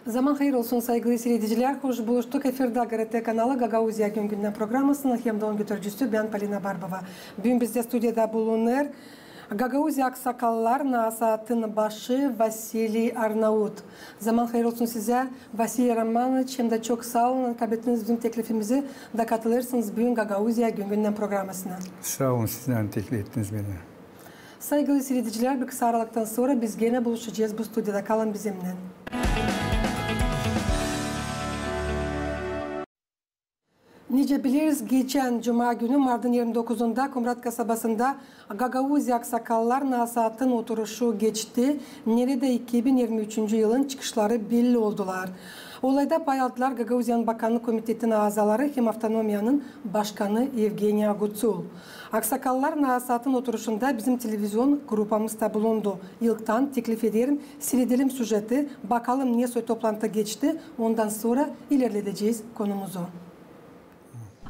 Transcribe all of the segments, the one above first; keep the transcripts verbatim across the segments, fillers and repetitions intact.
Zaman hayır olsun, saygılı siiredicilär. Hoş buluştuk. Efirdä GRT kanalı, Gagauziya gün-gündän programasının hem dä onun götürücüsü bän, Polina Barbova. Büün bizdä studiyada bulunêr Gagauziya aksakallar nasaatın başı Vasiliy Arnaut. Zaman hayır olsun sizä, Vasiliy Romanoviç, hem dä çok saa olun, ani kablettiniz bizim teklifimizi da katılêrsınız büün Gagauziya gün-gündän programasına. Saa olun, siz dä ani teklif ettiniz beni. Saygılı siiredicilär, bir kısa aralıktan sora biz genä buluşacez bu studiyada. Kalın bizimnän. Nicä bileriz, geçän cuma günü, martın irmi dokuzunda Komrat kasabasında Gagauziya aksakallar nasaatın oturuşu geçti, neredä iki bin irmi üçüncü yılın çıkışları belli oldular. Olayda pay aldılar Gagauziyanın Bakannık komitetin azaları hem avtonomiyanın başkanı Evgeniya Guţul. Aksakallar nasaatın oturuşunda bizim televizion grupamız da bulundu. İlktän teklif ederim, siiredelim süjeti, bakalım, ne soy toplantı geçti, ondan sora ilerledecez konumuzu.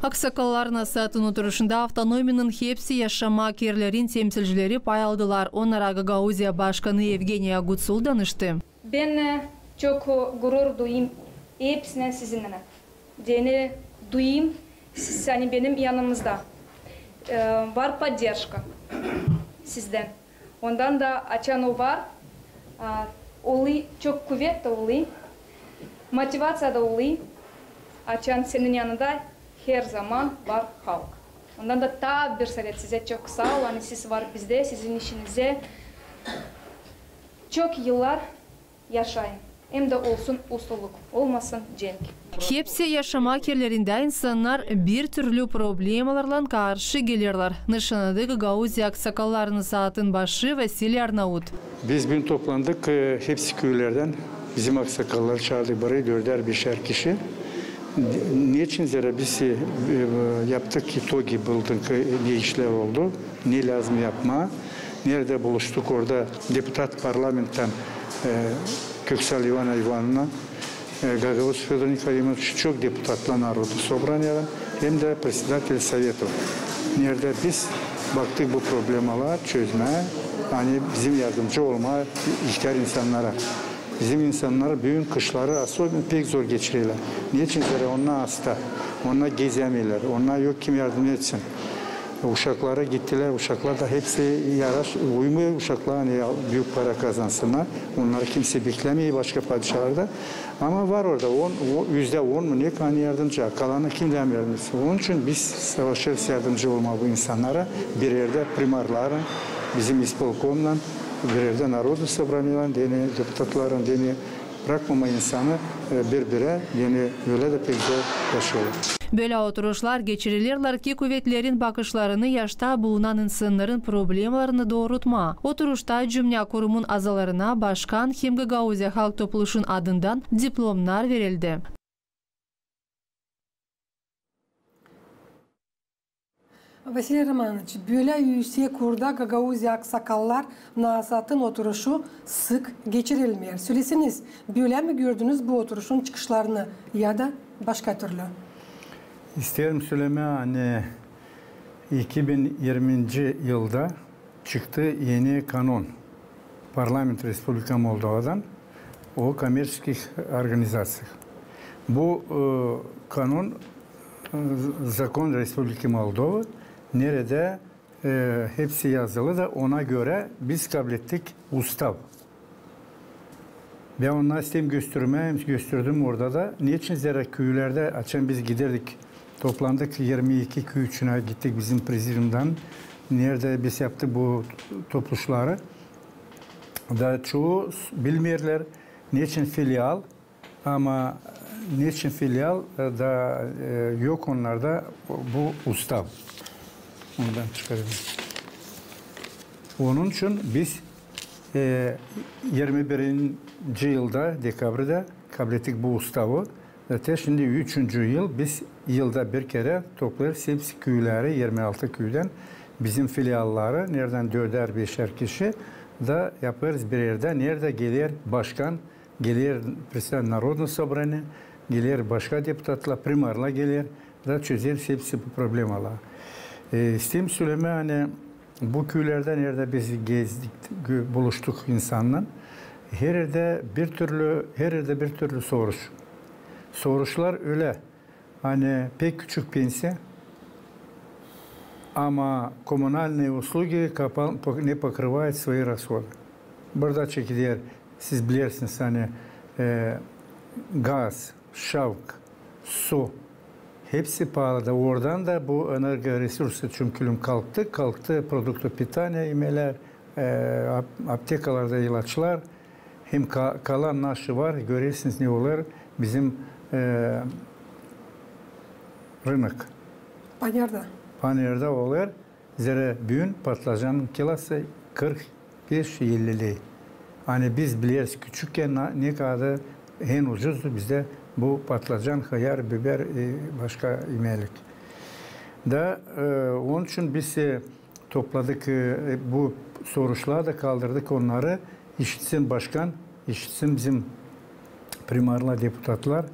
Aksakallar nasaatın oturuşunda avtonomiyanın hepsi yaşamak erlerin temsilcileri pay aldılar. Onnara Gagauziya başkanı Evgeniya Guţul danıştı. Bän, e, çok, e, gurur duyêrım hepsinä sizinnän. Deyni duyêrım, siz, ani benim yanımızda. E, var podderjka sizdän. Ondan da açan o var, a, olêr çok kuvet da olêr, motivaţiya da olêr, açan senin yanında herzaman var halk. Ondan da taa bir sovet sizä, çok saa olun, ani siz var bizdä, sizin işinizä. Çok yıllar yaşayın. Hem dä olsun usluluk, olmasın cenk. Hepsi yaşamak erlerindä insannar bir türlü problemalarlan karşı gelerlär, nışannadı Gagauziya aksakallarının nasaatın başı Vasiliy Arnaut. Biz büün toplandık, e, hepsi küülerdän bizim aksakalları çaardık burayı, dördär-beşär kişi. Neçin? Zerä biz, e, e, yaptık itogi, bildük, e, ne işlär oldu, ne lääzım yapmaa. Neredä buluştuk, orada deputat parlamenttän, e, Köksal İvana İvanovna, e, Gagauz Födor Nikolaevna, çok deputatlar Narodno sobraniyadan, hem dä predsedatel Soveta. Neredä biz baktık bu problemaları çözmää, ani bizim yardımcı olmaa ihtär insannara. Bizim insannar büün kışları особенно pek zor geçirerlär. Neçin? Zerä onnar asta, onnar gezämeerlär, onnara yok kim yardım etsin. Uşakları gittilär, uşaklar da hepsi yaraş, uymêêr uşaklar, ani büük para kazansınnar. Onnarı kimsey beklämeer başka padişalarda. Ama var orada on, o, üzdä on mu ne, ani yardımcı, kalanı kim lääzım yardım etsin. Onun için biz savaşêrız yardımcı olmaa bu insannara, bir erdä primarların, bizim ispolkomnan, bir erdä Narodno sobraniyadan, deyni deputatların, deyni brakmamaa insanı, e, bir-birä, deyni ölä dä pek zor yaşêêrlar. Bölä oturuşlar geçirilerlär ki, kuvetlerin bakışlarını yaşta bulunan insannarın problemalarını doorutmaa. Oturuşta cümlä kurumun azalarına başkan hem Gagauziya Halk Topluşun adından diplomnar verildi. Vasiliy Romanoviç, bölä üüsek urda Gagauziya aksakallar nasaatın oturuşu sık geçirilmeer. Söleseniz, bölä mi gördünüz bu oturuşun çıkışlarını ya da başka türlü? İsteerim sölemää, ani iki bin irminci yılda çıktı eni kanon. Parlament Respublika Moldovadan o komerçeskih organizaţiyaha. Bu, e, kanon, e, zakon Respubliki Moldova, neredä, e, hepsi yazılı da ona görä biz kablettik ustav. Bän onu isteerim göstermää, gösterdim orada da. Neçin? Zerä küülerdä, açan biz giderdik, toplandık, irmi iki küü içinä gittik bizim prezidiumdan, neredä biz yaptık bu topluşları. Da çoyu s-, bilmeerlär, neçin filial, ama neçin filial, e, da, e, yok onnarda bu ustav. Onu bän çıkarayım. Onun için biz, e, irmi birinci yılda, dekabrdä kablettik bu ustavı. Zaten şindi üçüncü yıl biz yılda bir kerä toplêêrız hepsi küüleri, irmi altı küüdän bizim filialları, neredän dördär-beşär kişi da yapêrız bir erdä, neredä geler başkan, geler predsedatel Narodno sobraniya, geler başka deputatlar, primarlar geler da çözeriz hepsi bu problemaları. E, isteerim sölemää, ani bu küülerdä, neredä biz gezdik, gö-, buluştuk insannan, Her erdä bir türlü, her erdä bir türlü soruş. Soruşlar ölä, ani pek küçük pensiya, ama коммунальные услуги капа-, пок-, не покрывают свои расходы. Burada çekiler, siz bilersiniz, ani, e, gaz, şavk, su, hepsi paalı da. Oradan da bu energoresursu çümkülüm kalktı, kalktı продукты питания, imeler, e, ap-, aptekalarda ilaçlar, hem ka-, kalan naşı var, görersiniz, ne olêr bizim, e, рынок. Panerdä. Panerdä olêr, zerä büün patlıcan kilosu kırk beş elli ley. Ani biz bileriz, küçükkän na-, ne kadar en ucuzdu bizdä bu patlıcan, hıyar, biber, e, başka imelik. Da, e, onun için biz, e, topladık, e, bu soruşları da kaldırdık onnarı. İşitsin başkan, işitsin bizim primarlar, deputatlar.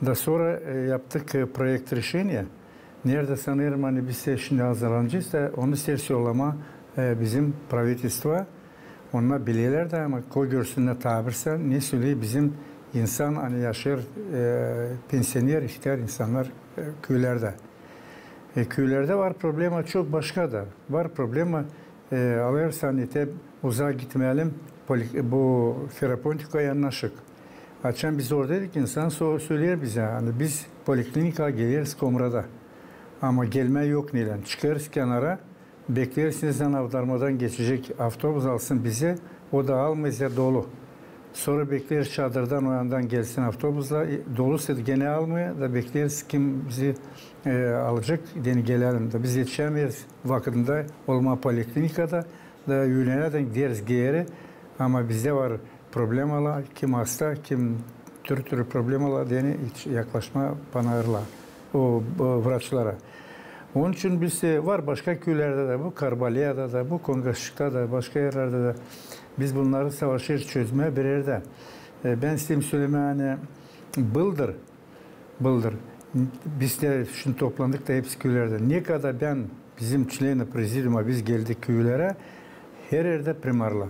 Da sora, e, yaptık, e, proekt решения. Neredä sanêrım, ani biz sä şindi hazırlanacez da onu isteeriz yollamaa, e, bizim правительство. Onnar bilerlär dä, ama koy görsünnär, tabirsä, ne söley bizim insan, ani yaşêêr, e, pensioner, ihtär insannar, e, küülerdä. E, küülerdä var problema çok başka da. Var problema, e, alêrsın, ani te uzaa gitmeyelim, poli-, bu Ferapontika yanaşık. Açan biz oradaydık, insan so-, söleer bizä, ani biz poliklinika geleriz Komrada. Ama gelmää yok neylän. Çıkêrız kenara, bekleeriz, nezdän avdarmadan geçecek avtobus, alsın bizi, o da almêêr, zerä dolu. Sora bekleeriz çadırdan, o yandan gelsin avtobusla, e, dolusa da genä almêêr, da bekleeriz, kim bizi, e, alacek, deyni gelelim. Da biz etişämeeriz vakıdında olmaa poliklinikada, da üülenädän gideriz geeri, ama bizdä var problemalar, kim hasta, kim türlü-türlü problemalar, deyni hiç yaklaşmaa panayırla, o, o vraçlara. Onun için biz, e, var başka küülerdä dä, bu Karbaleyada da, bu Kongaşçıkta da, başka erlerdä dä biz bunnarı savaşêrız çözmää bir erdä. E, bän isteerim sölemää, ani bıldır, bıldır biz dä şindi toplandık da hepsi küülerdä. Ne kadar bän, bizim çleni prezidiuma biz geldik küülerä, her erdä primarlar.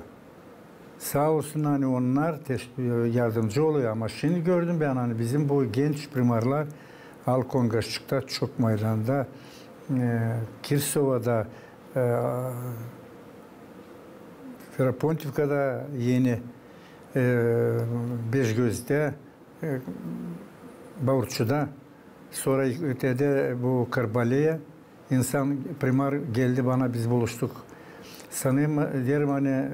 Saa olsun, ani onnar teş-, yardımcı olêr, ama şindi gördüm bän, ani bizim bu genç primarlar al Kongaşçıkta çok maydanda, e, Kirsovada, e, Ferapontivkada eni, e, Beşgözdä, e, Baurçuda, sora ötedä bu Karbaleya, insan, primar geldi bana, biz buluştuk. Sanêrım, deerim, ani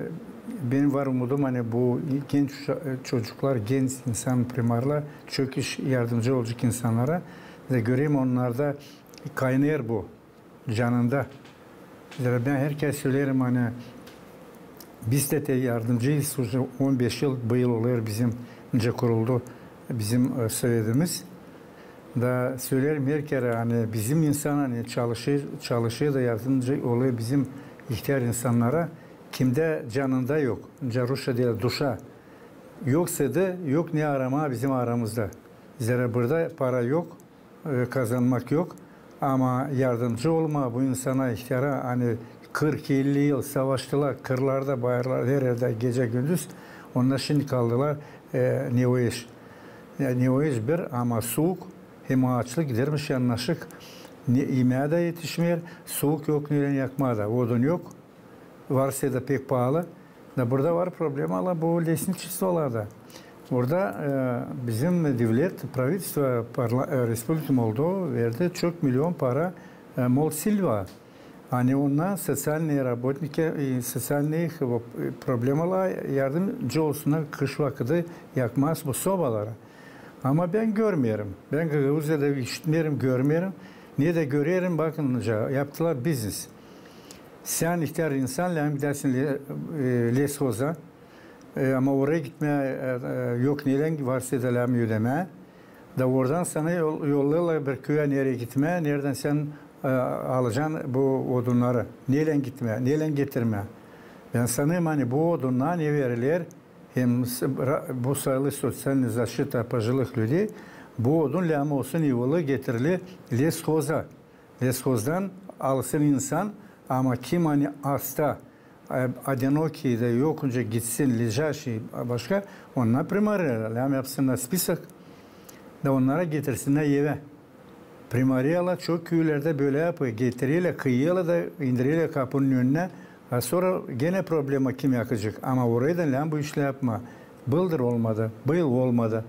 benim var umudum, ani bu genç uşa-, çocuklar, genç insan primarlar çok iş yardımcı olacek insannara. Da görerim, onnarda kaynêêr bu canında. Zerä bän herkerä söleerim, ani biz dä te yardımcıyız, уже on beş yıl, bu yıl olêr bizim, nicä kuruldu bizim, e, sovetimiz. Da söleerim herkerä, ani bizim insan, ani çalışêr, çalışêr da yardımcı olêr bizim ihtär insannara, kimdä canında yok, nicä rusça deerlär, душа. Yoksa da yok ne aramaa bizim aramızda. Zerä burada para yok, e, kazanmak yok. Ama yardımcı olmaa bu insana, ihtära, ani kırk, elli yıl savaştılar, kırlarda, bayırlarda, her erdä gecä-gündüz. Onnar şindi kaldılar, e, ne o iş. Ya, ne o iş bir, ama suuk, hem aaçlık, gidermiş yanaşık. Ne, imää dä etişmeer, suuk yok, neylän yakmaa da, odun yok. Varsa da pek paalı. Da burada var problemalar bu лесничествоlarda. Burada, e, bizim devlet, правительство, parla-, e, Respublika Moldova verdi çok milyon para, e, Молсильва. Ani onnar социальные работники, e, социальные, e, problemalar yardımcı olsunnar kış vakıdı yakmaa bu sobaları. Ama bän görmeerim. Bän Gagauziyada işitmeerim, görmeerim. Ne dä görerim, bakın, yaptılar biznes. Sän ihtär insan, lääzım gidäsin le-, e, лесхоза. E, ama oraya gitmää, e, e, yok neylän, varsa da lääzım ödemää. Da oradan sana yol-, yollêêrlar bir küüyä, nereyi gitmää, neredän sän, e, alacan bu odunnarı. Neylän gitmää, neylän getirmää. Bän sanêrım, ani bu odunnar ne veriler, hem s-, ra-, bu sayılêr социальная защита пожилых людей, bu odun lääzım olsun, evvela getiriler лесхоза. Лесхоздан alsın insan, ama kim ani hasta, e, одинокий da yok olacek gitsin, лежачий, başka, onnar primariya, lääm yapsınnar spisak da onnarı getirsinnär evä. Primariyalar çok küülerdä bölä yapêr, getirerlär, kıyêrlar da indinerlär kapunun önünä. A sora genä problema kim yakacek. Ama orayı da lääm bu işleri yapmaa. Bıldır olmadı, bu yıl olmadı.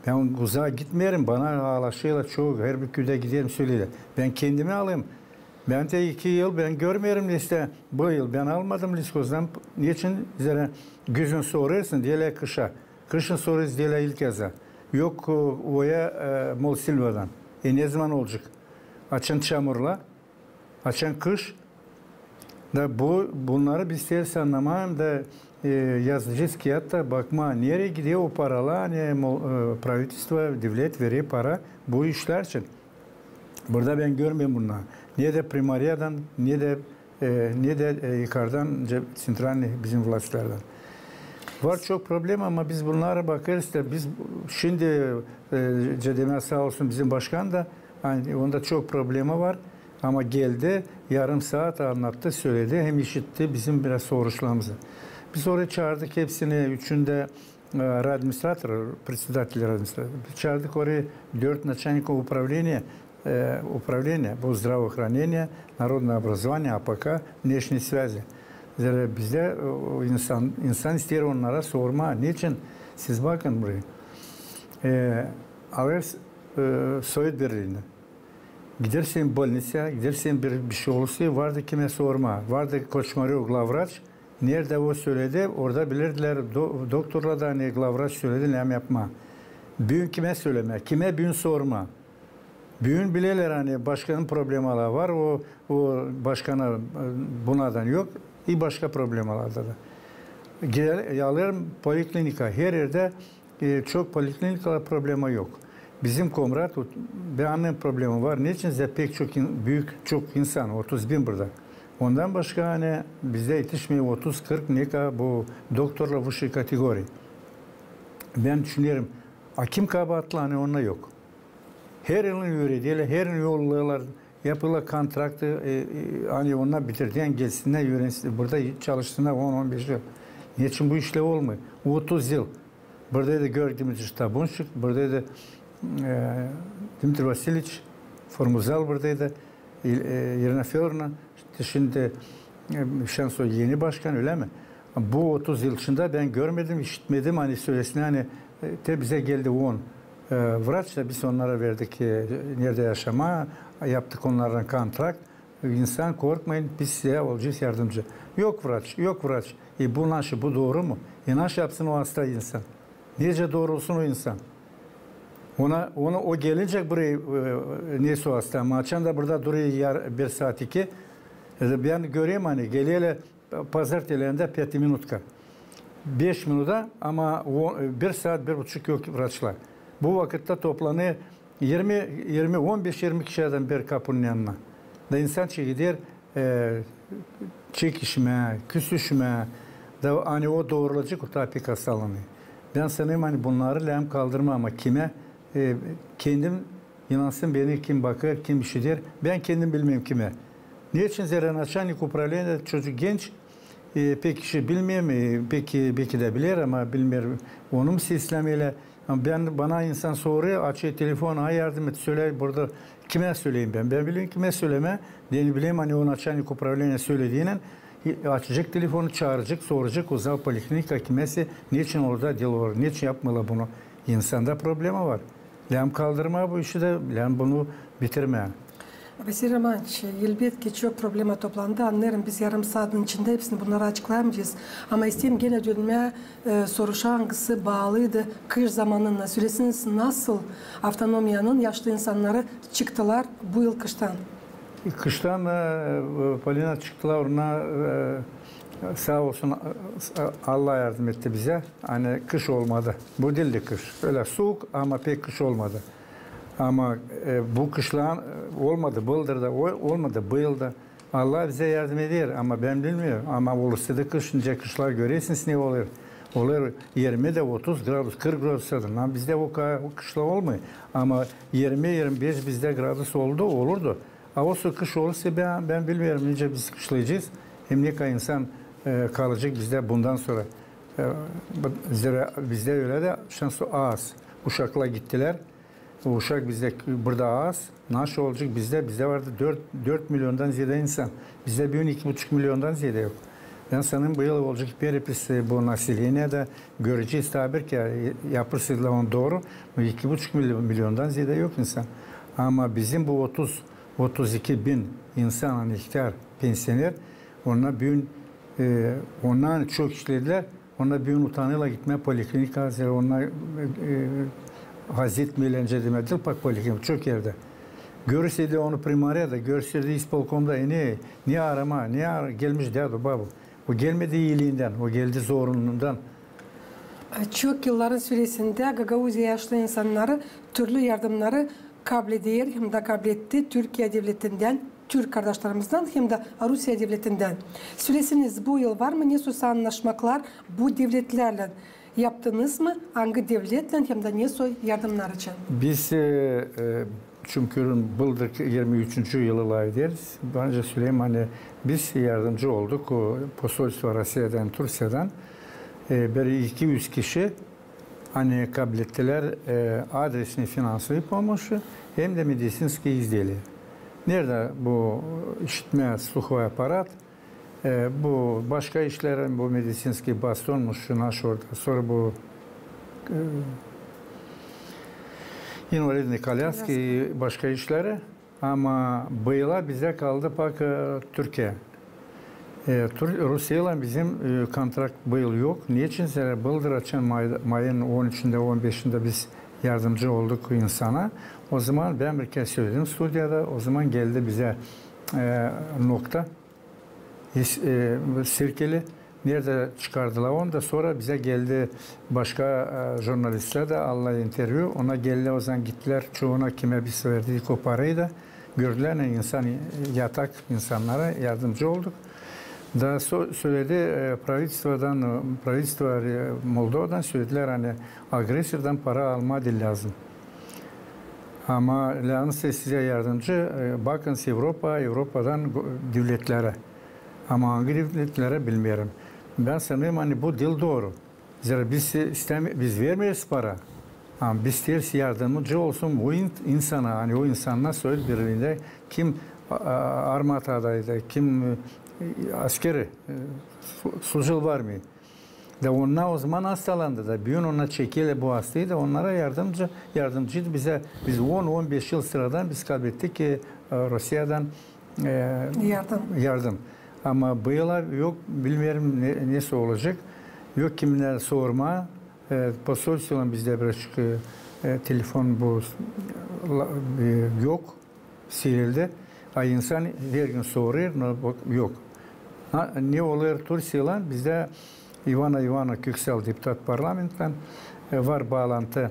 Bän uzaa gitmeerim, bana alaşêrlar çok, herbir küüdä giderim, söleerlär. Bän kendimi alayım. Bän dä iki yıl bän görmeerim listää. Bu yıl bän almadım leskozdan. Neçin? Zerä güzün sorêrsın, deerlär kışa. Kışın sorêrsın, deerlär ilk yazı. Yok, e, oya, e, Molsilvadan. E, ne zaman olacek? Açan çamurla, açan kış. Da bu, bunnarı biz ters annamaa da, e, yazacez kiyatlara, bakmaa, nereyi gider o paralar, ani mol-, e, pravitilstvo, devlet verer para bu işlär için. Burada bän görmeerim bunnarı. Ne dä primariyadan, ne dä, e, ne dä, e, yukarıdan, ce-, центральный bizim властьлардан. Var çok problema, ama biz bunnara bakêrız da biz şindi, e, Cedemä saa olsun bizim başkan da, ani onda çok problema var. Ama geldi, yarım saat annattı, söledi, hem işitti bizim biraz soruşlarımızı. Biz oraya çaardık hepsini, üçünü dä, e, райадминистратор, председатель райадминистрации. Biz çaardık oraya dört начальника управления, e, управления, bu здравоохранения, народного образования, А П К, внешней связи. Zerä bizdä, e, o insan, insan isteer onnara sormaa, neçin siz bakın burayı. E, alêr, e, Совет Берлина. Gidersin больницая, gidersin bir, bir şey olsa, vardı kimä sormaa. Vardı Koçmarov главврач, neredä o söledi, orada bilirdilär do-, doktorlar da, ani главврач söledi, lääm yapmaa. Büün kimä sölemää, kimä büün sormaa. Büün bilerlär, ani başkanın problemaları var, o, o başkana, e, bunadan yok, i başka problemalarda da. Gel, alêrım poliklinika, her erdä E, çok poliklinikalar problema yok. Bizim Komrat, bän annêêrım, problema var. Neçin? Zerä pek çok in-, büük, çok insan, otuz bin burada. Ondan başka, ani bizdä etişmeer otuz, kırk neka bu doktorlar высшей категории. Bän düşünerim, a kim kabaatlı, ani onda yok? Her yılın üürederlär, her yılın yollêêrlar, yapêrlar kontraktı, e, e, ani onnar bitirdiynän gelsinnär, üürensinnär, burada çalışsınnar on, on beş yıl. Neçin bu işlär olmêêr? Otuz yıl. Buradaydı Georgiy Dmitriç Tabunşçik, buradaydı, e, Dmitriy Vasiliç Formuzal buradaydı, İl-, e, İrina Födorovna, şindi, e, şanslı eni başkan, ölä mi? Bu otuz yıl içindä bän görmedim, işitmedim, ani sölesin, ani, e, te bizä geldi on, e, vraç da biz onnara verdik, e, neredä yaşamaa, yaptık onnardan kontrakt. İnsan, korkmayın, biz sizä olacez yardımcı. Yok vraç, yok vraç. E, bu naşı, bu dooru mu? E, naşı yapsın o asta insan? Nicä dooru olsun o insan? Ona, ona o gelecek buraya, e, neysä o asta, ama açan da burada durêr yar-, bir saat, iki. E, bän görerim, ani gelerlär pazartelerindä пятиминутка. Beş minuta, ama o, bir saat, bir buçuk yok vraçlar. Bu vakıtta toplanêr irmi, irmi, on beş, irmi kişi adam bir kapunun yanına. Da insan çekider, e, çekişmää, küsüşmää, da ani o doorulacek o taa pek hastalığını. Bän sanêrım, ani bunnarı lääm kaldırmaa, ama kimä, e, kendim inansın, beni kim bakêr, kim işider, bän kendim bilmeerim kimä. Neçin? Zerä начальник управления, çocuk genç, e, pek işi bilmeerim, e, pek, pek dä biler, ama bilmeerim, onu mu seslämeerlär. Ama bän, bana insan sorêr, açêr telefon, ay yardım et, sölä burada, kimä söleyim bän? Bän bilmeerim kimä sölemää, deyni bileyim, ani o начальник управления sölediynän, e, açacek telefonu, çaaracek, soracek o zaa poliklinika kimäsä, neçin orada diil olur, neçin yapmêêrlar bunu. İnsanda problema var. Lääm kaldırmaa bu işi da, lääm bunu bitirmää. Vasiliy Romanoviç, elbetki, çok problema toplandı. Annêêrım, biz yarım saatın içindä hepsini bunnarı açıklayamayacez. Ama isteerim genä dönmää, e, soruşa, angısı baalıydı kış zamanına. Söleseniz, nasıl avtonomiyanın yaşlı insannarı çıktılar bu yıl kıştan? Kıştan, e, Polina, çıktılar ona, e, saa olsun, e, Allah yardım etti bizä. Ani kış olmadı. Bu diildi kış. Ölä suuk, ama pek kış olmadı. Ama, e, bu kışlar, e, olmadı, bıldır da o-, olmadı, bu yıl da. Allah bizä yardım eder, ama bän bilmeerim. Ama olursaydı kış, nicä kışlar görersiniz, ne olêr. Olêr irmi dä, otuz gradus, kırk gradus da. Ama bizdä o ka-, o kışlar olmêêr. Ama irmi, irmi beş bizdä gradus oldu, olurdu. A o su kış olursa, bän, bän bilmeerim, nicä biz kışlayacez. Hem ne kadar insan, e, kalacek bizdä bundan sora. E, bu, zerä bizdä ölä dä şans az. Uşaklar gittilär. Uşak bizdä burada az. Nasıl olacek bizdä? Bizdä vardı dört, dört milyondan ziyada insan. Bizdä büün iki buçuk milyondan ziyada yok. Bän sanêrım, bu yıl olacek перепись, e, bu naseleniyada, görecez taa bir kerä, e, yapêrsaydılar onu dooru, iki buçuk milyon, milyondan ziyada yok insan. Ama bizim bu otuz, otuz iki bin insan, ani ihtär, pensioner, onnar büün, e, onnar çok işledilär, onnar büün utanêrlar gitmää poliklinikaya, onnar, e, e, haz etmeerlär, nicä demää, diil pak poliklinika, çok erdä. Görseydi onu primariyada, görseydi ispolkomda, e, ne, ne arama, ne ara-, gelmiş dädu, babu. O gelmedi iiliindän, o geldi zorunundan. Çok yılların süresindä Gagauziya yaşlı insannarı türlü yardımnarı kableder hem dä kabletti Türkiye devletindän, türk kardaşlarımızdan hem dä Rusiya devletindän. Söleseniz, bu yıl var mı nesoy annaşmaklar bu devletlärlän? Yaptınız mı? Angı devletlän hem dä nesoy yardımnar için? Biz, e, e, çünkü bıldır irmi üçüncü yılı lafederiz. Bän söleyim, ani biz yardımcı olduk o posolstvo Rusiyadan, Türkiyadan, e, bir iki üz kişi, ani kablettilär, e, adresni finansovıy pomoşu hem dä medisinskıy izdeliya. Neredä bu işitmä sluhovoy aparat, e, bu başka işleri, bu medisinskıy bastonmuş, naş orada, sora bu, e, invalidnıy kolyaskı i başka işleri. Ama bu yıla bizä kaldı pak, e, Türkiya. E, Tur-, Rusiyaylan bizim, e, kontrakt bu yıl yok. Neçin? Zerä bıldır açan may-, mayın on üçündä, on beşindä biz yardımcı olduk insana. O zaman bän bir kerä söledim studiyada. O zaman geldi bizä, e, nokta. İs-, e, Sirkeli, neredä çıkardılar onu da, sora bizä geldi başka, e, jurnalistlär dä, aldılar intervyu. Ona geldi, o zaman gittilär, çoyuna, kimä biz verdik o parayı da, gördülär, ani insan, e, yatak insannara yardımcı olduk. Da so-, söledi, e, pravidstvodan, e, pravidstvo, e, Moldovandan söledilär, ani agresordan para almaa diil lääzım. Ama lääzım sizä yardımcı, e, bakınız Evropa, Evropadan go-, devletlerä. Ama angı devletlerä bilmeerim. Bän sanêrım, ani bu diil dooru. Zerä biz istämi-, biz vermeeriz para. Ama biz isteeriz yardımcı olsun o in-, insana, ani o insannar soyut birliindä, kim, a, a, armatadaydı, kim, e, askeri, e, su-, slujiv armiyada. Da onnar o zaman hastalandı da, büün onnar çekerlär bu hastayı da, onnara yardımcı, yardımcıydı bizä. Biz on, on beş yıl sıradan biz kablettik, e, Rusiyadan, e, yardım. Ama bu yıla yok, bilmeerim ne, nesoy olacek. Yok kiminä sormaa. E, posolstvodan bizdä birazcık, e, e, telefon bu, la-, e, yok. Sirildi. A insan hergün sorêr, no bak, yok. Ha, ne olêr Türkiyäylän? Bizdä İvana İvana Köksal, deputat parlamenttan, e, var baalantı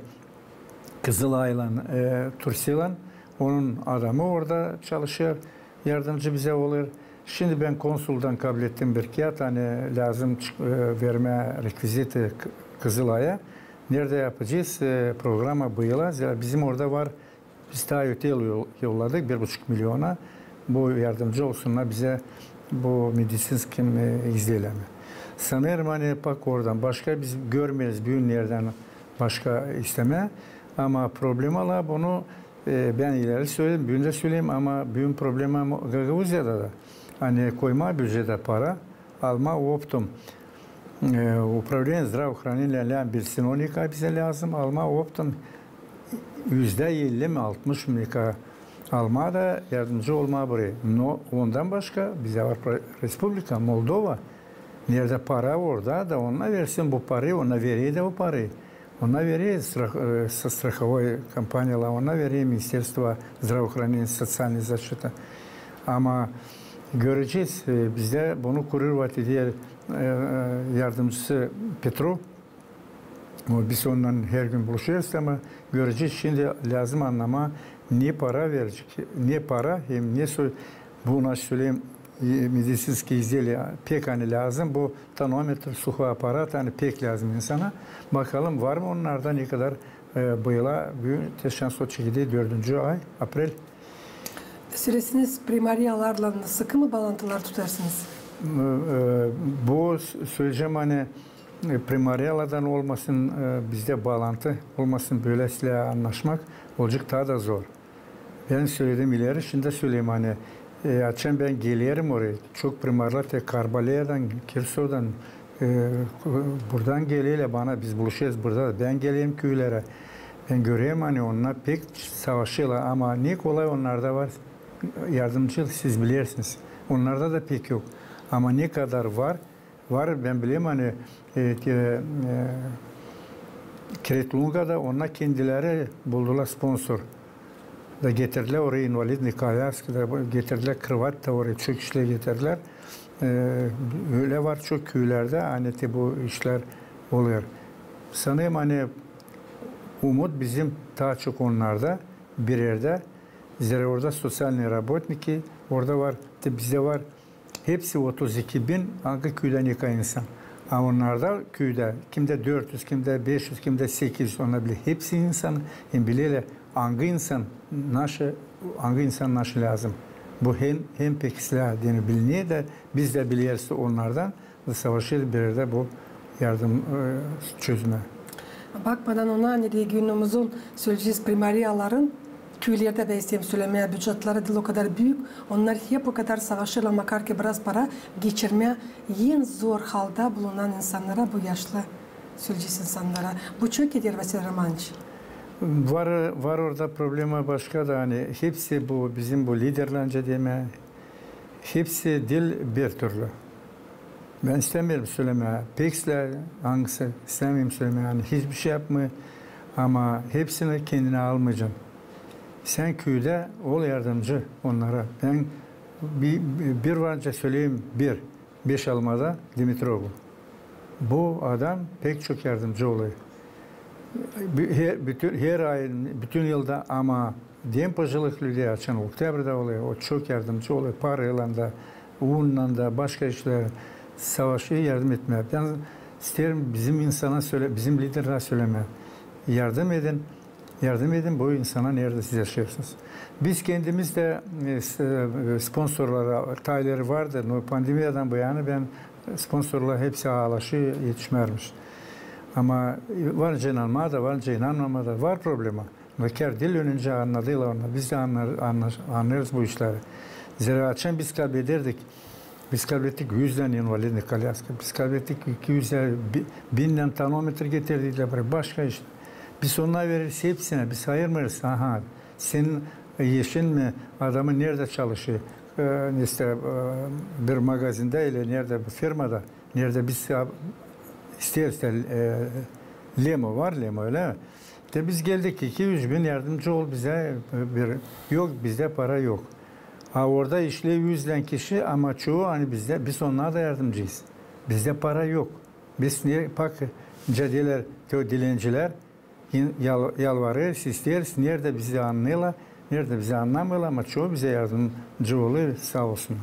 Kızılaylan, e, Türkiyäylän. Onun adamı orada çalışêr, yardımcı bizä olêr. Şindi bän konsuldan kablettim bir kiyat, ani lääzım çık-, e, vermää rekviziti K-, Kızılaya. Neredä yapacez, e, programa bu yıla? Zerä bizim orada var. Biz taa öteyıl yolladık bir buçuk milyona. Bu yardımcı olsunnar bizä bu medisinskıy, e, izdeliyamı. Sanêrım, ani pak oradan başka biz görmeeriz büün neredän başka istemää. Ama problemalar bunu, e, bän ileri söledim, büün dä söleyim, ama büün problema Gagauziyada da. Ani koymaa bücettä para, almaa optum, e, upravleniya zdravoohraneniya lääzım, bilsin, o ne kadar bizä lääzım, almaa optum üzdä elli mi, altmış mı, ne kadar almaa da yardımcı olmaa burayı. No ondan başka bizä var pra-, Respublika Moldova, neredä para orada da, onnar versin bu parayı, onnar verer dä o parayı. Onnar verer strah-, e, s-, страховой kompaniyalar, onnar verer Ministerstvo zdravoohraneniya, socijalnıy zaşçita. Ama görecez, e, bizdä bunu kurêr, e, yardımcısı Petrov. O, biz onunnan hergün buluşêrız, ama görecez, şindi lääzım annamaa, ne para verecek, ne para hem nesoy, bu, naşey söleyim, e, medisinskıy izdeliya pek ani lääzım, bu tonometr, sluhovoy aparat, ani pek lääzım insana. Bakalım, var mı onnarda, ne kadar, e, bu yıla, büün te şans o çekeder, dördüncü ay, aprel. Söleseniz, primariyalarlan sıkı mı baalantılar tutêrsınız? E, bu s-, söleyecäm, ani, e, primariyalardan olmasın, e, bizdä baalantı, olmasın bölä islää annaşmak, olacek taa da zor. Bän söledim ileri, şindi dä söleyim, ani, e, açan bän gelerim oraya, çok primarlar te Karbalya'dan, Kirsovdan, e, buradan geleylär bana, biz buluşêrız burada. Bän gelerim küülerä, bän görerim, ani onnar pek savaşêrlar, ama ne kolay onnarda var yardımcı, siz bilersiniz. Onnarda da pek yok. Ama ne kadar var, var, bän bilerim, ani, e, e, Kretlunga'da onnar kendileri buldular sponsor. Da getirdilär oraya invalidnıy kolyaska, da getirdilär krovat da oraya, çok işlär getirdilär. E, ölä var çok küülerdä, ani te bu işlär olêr. Sanêrım, ani umut bizim taa çok onnarda, bir erdä. Zerä orada sosialnıy rabotniki, orada var, te bizdä var hepsi otuz iki bin, angı küüdä ne kadar insan. A onnarda küüdä, kimdä dört üz, kimdä beş üz, kimdä sekiz üz, onnar bilä hepsi insan, hem bilerlär, angı insan, naşı, angı insan naşı lääzım. Bu hem, hem pek islää deyni bilmää dä, biz dä bileriz onnardan, da savaşêrız bir erdä bu yardım, e, çözmää. Bakmadan ona, ani regionumuzun, söleyecez, primariyaların küülerdä, bän isteerim sölemää, bücetleri diil o kadar büük, onnar hep o kadar savaşêrlar, makar ki biraz para geçirmää en zor halda bulunan insannara, bu yaşlı, söleyecez, insannara. Bu çok eder, Vasiliy Romanoviç. Var, var orada problema başka da, ani hepsi bu, bizim bu liderlär, nicä demää, hepsi diil bir türlü. Bän istämeerim sölemää, pek islää, angısı, istämeerim sölemää, ani hiçbir şey yapmêêr, ama hepsini kendinä almayacan. Sän küüdä ol yardımcı onnara. Bän bi-, bi-, bir var nicä söleyim, bir, Beşalmada Dimitrov. Bu adam pek çok yardımcı olêr. Bü-, he-, bütün, her ay, bütün yılda, ama dem pojılih lüdey, açan oktyabrda olêr, o çok yardımcı olêr, paraylan da, unnan da, başka işlär, savaşêr yardım etmää. Bän isteerim bizim insana sölä-, bizim liderlärä sölemää. Yardım edin, yardım edin bu insana, neredä siz yaşêêrsınız. Biz kendimiz dä, e, s-, e, sponsorlara, tayları vardı, no pandemiyadan bu yana bän sponsorlar hepsi aalaşêr, etişmärmiş. Ama var nicä inanmaa da, var nicä inanmamaa da, var problema. Bekar diil, önce annadêrlar onnar. Biz dä annar-, annar-, annêêrız bu işleri. Zerä açan biz kabledärdik, biz kablettik üz dänä invalidnıy kolyaska, biz kablettik iki üz, bi-, bin dänä tonometr getirdilär buraya, başka iş. Biz onnara vereriz hepsinä, biz ayırmêêrız. Aha, senin eşin mi, adamın neredä çalışêr? E, işte, e, bir magazindä, ili neredä, bir firmada, neredä biz, e, isteeriz dä, e, Lemo var, Lemo, ölä mi? Te biz geldik, iki üz bin, yardımcı ol bizä, e, bir, yok, bizdä para yok. A orada işleer üz dän kişi, ama çoyu, ani bizdä, biz onnara da yardımcıyız. Bizdä para yok. Biz ne, bak, nicä deerlär te o dilencilär, in-, yal-, yalvarêrız, isteeriz, neredä bizi annêêrlar, neredä bizi annamêêrlar, ama çoyu bizä yardımcı olêr, saa olsun.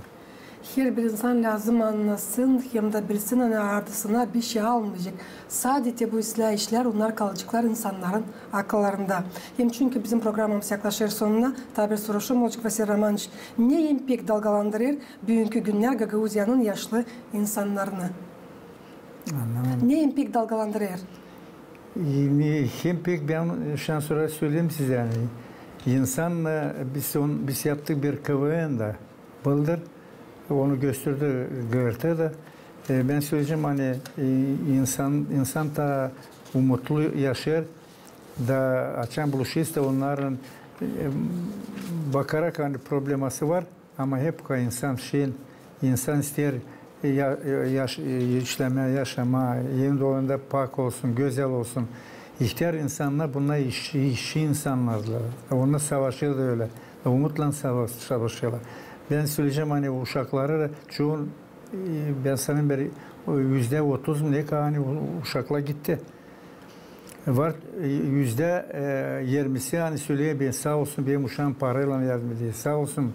Herbir insan lääzım annasın hem dä bilsin, ani ardısına bişey almayacek. Sade bu islää işlär, onnar kalaceklar insannarın akıllarında. Hem çünkü bizim programamız yaklaşêr sonuna, taa bir soruşum olacek, Vasiliy Romanoviç. Ne en pek dalgalandırêr büünkü günnär Gagauziyanın yaşlı insannarını? Annamadım. Ne en pek dalgalandırêr? E, ne, en pek bän şansora söleyim sizä, ani insan, e, biz on-, biz yaptık bir K V N dä bıldır, onu gösterdi G R T dä. E, bän söleyecäm, ani, e, insan, insan taa umutlu yaşêêr da, açan buluşêrız da onnarın, e, bakarak, ani probleması var. Ama hep ka insan şiir, insan isteer ya-, yaş-, işlemää, yaşamaa, evin dolunda pak olsun, gözäl olsun. İhtär insannar, bunnar iş-, işçi insannardılar. Onnar savaşêr da ölä. Umutlan sava-, savaşêrlar. Bän söleyecäm, ani uşakları çoyu, e, bän sanêrım, bir üzdä otuz mu ne ka, ani u-, uşaklar gitti. Var, e, üzdä, e, irmisi, ani söleer, bän saa olsun, benim uşaam paraylan yardım eder, saa olsun.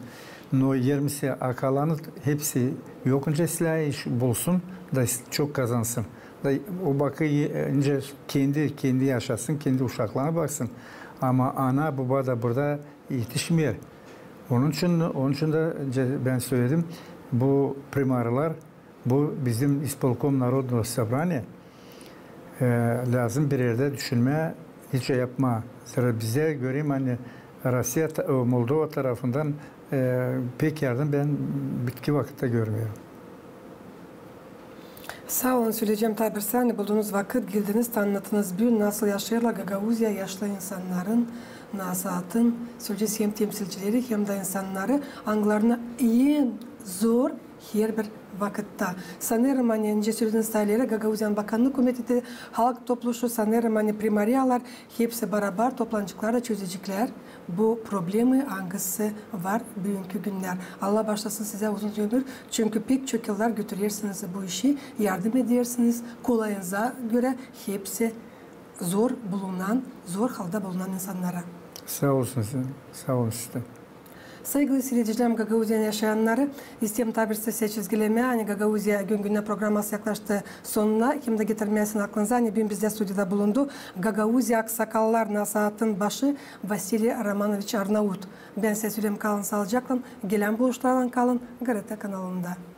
No irmisi, a kalanı hepsi yok, nicä islää iş bulsun da s-, çok kazansın. Da o bakıy, e, nicä kendi, kendi yaşasın, kendi uşaklarına baksın. Ama ana, buba da burada etişmeer. Onun için, onun için dä ce-, bän söledim, bu primarlar Bu bizim İspolkom Narodnogo Sobraniya, e, lääzım bir erdä düşünmää, nicä yapmaa. Zerä bizä görä, ani Rusiya, ta-, e, Moldova tarafından, e, pek yardım bän bitki vakıtta görmeerim. Saa olun, söleyecäm taa bir sani, buldunuz vakıt, geldiniz, tannıttınız büün, nasıl yaşêêrlar Gagauziya yaşlı insannarın, nasaatın, söleyecez hem temsilcileri, hem dä insannarı, angılarına en zor herbir vakıtta. Sanêrım, ani, nicä sölediniz taa ileri, Gagauziyanın Bakannık Kumiteti, Halk Topluşu, sanêrım, ani primariyalar, hepsi barabar toplanaceklar da çözeceklär bu problemayı, angısı var büünkü günnär. Allah baaşlasın sizä uzun ömür, çünkü pek çok yıllar götürersiniz bu işi, yardım edersiniz, kolayınıza görä, hepsi zor bulunan, zor halda bulunan insannara. Saa olsun, saa olun siz dä. Saygılı siiredicilerim, Gagauziyanın yaşayannarı, isteerim taa bir sesä çizgilemää, ani Gagauziya gün-günnä programası yaklaştı sonuna, hem dä getirmää sizin aklınıza, ani büün bizdä studiyada bulundu Gagauziya aksakallar nasaatın başı Vasiliy Romanoviç Arnaut. Bän sizä söleerim, kalın saalıcaklan, gelän buluşlardan kalın GRT kanalında.